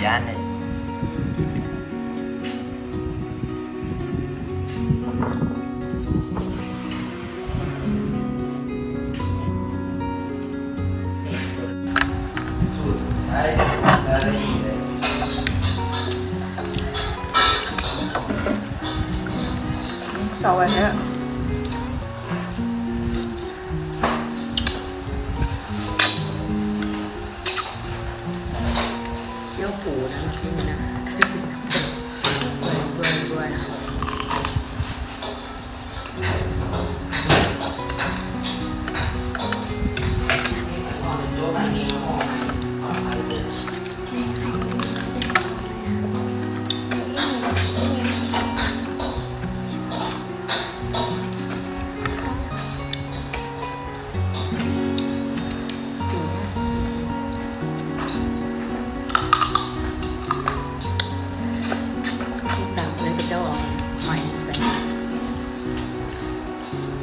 ການເດ້. ເຊົາໄວ້ແທ້. ກ່ຽວປູນະ ກິນນະ ເບື່ອ ເບື່ອ ເບື່ອນະ. ຕາມເລີຍ ເຂົາເຈົ້າເອົາໄມ້ໃສ່ ເ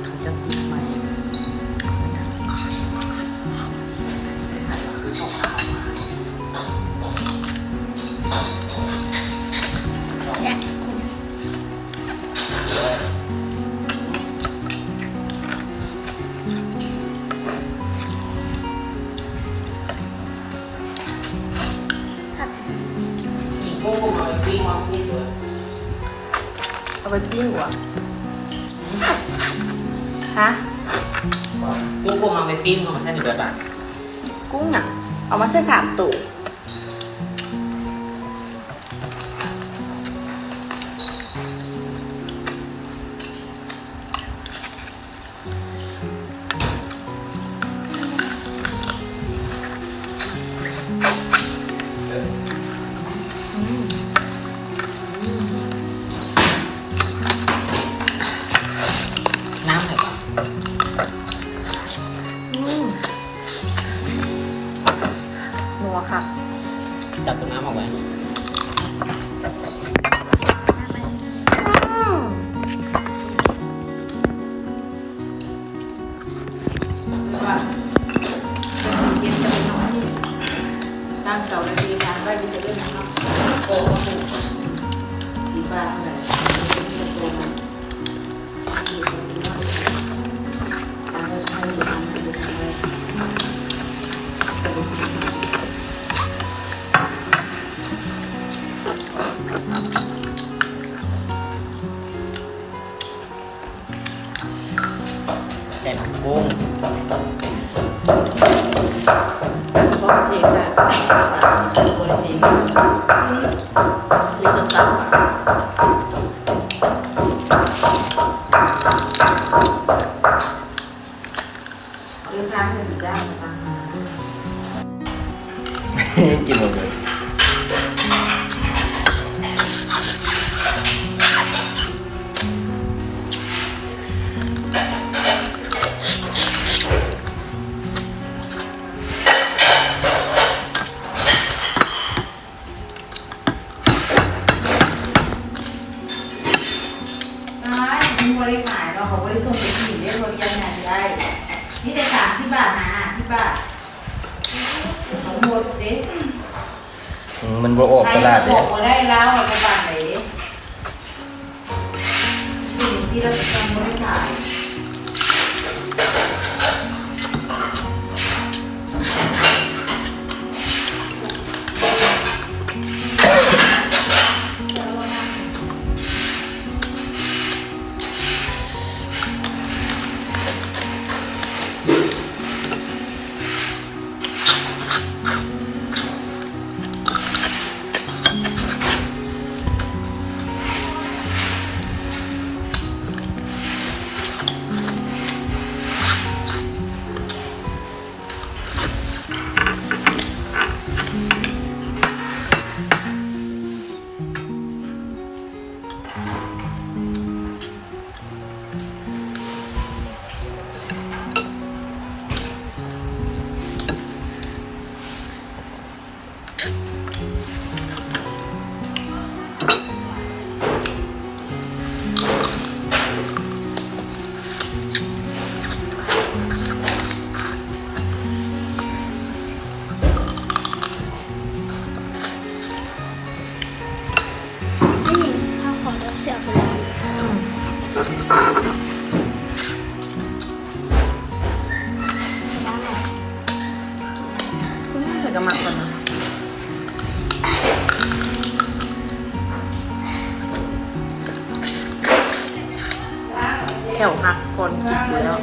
ຂົາເຈົ້າຕິດໄມ້. ເອົາໄປປີ້ງບໍ່? ຮະ? ກຸ້ງເອົາໄປປີ້ງ ເອົາມາໃສ່ໃນເບິດລະ. ກຸ້ງຫຍັງ? ເອົາມາໃສ່ສາມໂຕ. ນ້ຳໃຫ້ບໍ່? ອືມ ນົວຄັກ. ຈັບຕົວນ້ຳອອກໄວ້. ອືມ ຕັ້ງເສົາລະທີ່ທາງໄວ້ຢູ່ເທິງເນາະ ໂປະມາປູກ ສີຟ້າເທົ່າໃດ ໂຕມັນ. ແຕ່ໝາກໂກ້ງ ຮ້ອງເພງນະ ບໍ່ໄດ້ເພງ ເພງກະຕັບ. ເດີນທາງເດີນຊິຈ້າງໄປຕາມຫາ ກິນໝົດເລີຍ. ອ້າຍ ມັນບໍ່ໄດ້ຂາຍເນາະ ເຂົາບໍ່ໄດ້ສົ່ງໄປຈີນເດ້ ບໍ່ໄດ້ຈັ່ງໃດກໍໄດ້ ມີແຕ່ສາມສິບບາດ ຫາຫ້າສິບບາດ ທັງໝົດເດ້. ອືມ ມັນບໍ່ອອກຕະຫຼາດເດ້ ຂາຍບໍ່ໄດ້ ລາວມັນບໍ່ປານໃດເດ້. ກໍມັກກ່ອນນະ ແຂ້ວຫັກກ່ອນກິນຢູ່ແລ້ວ.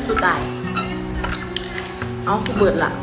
ສຸດທ້າຍ ເອົ້າ ຄືເບິດລະ?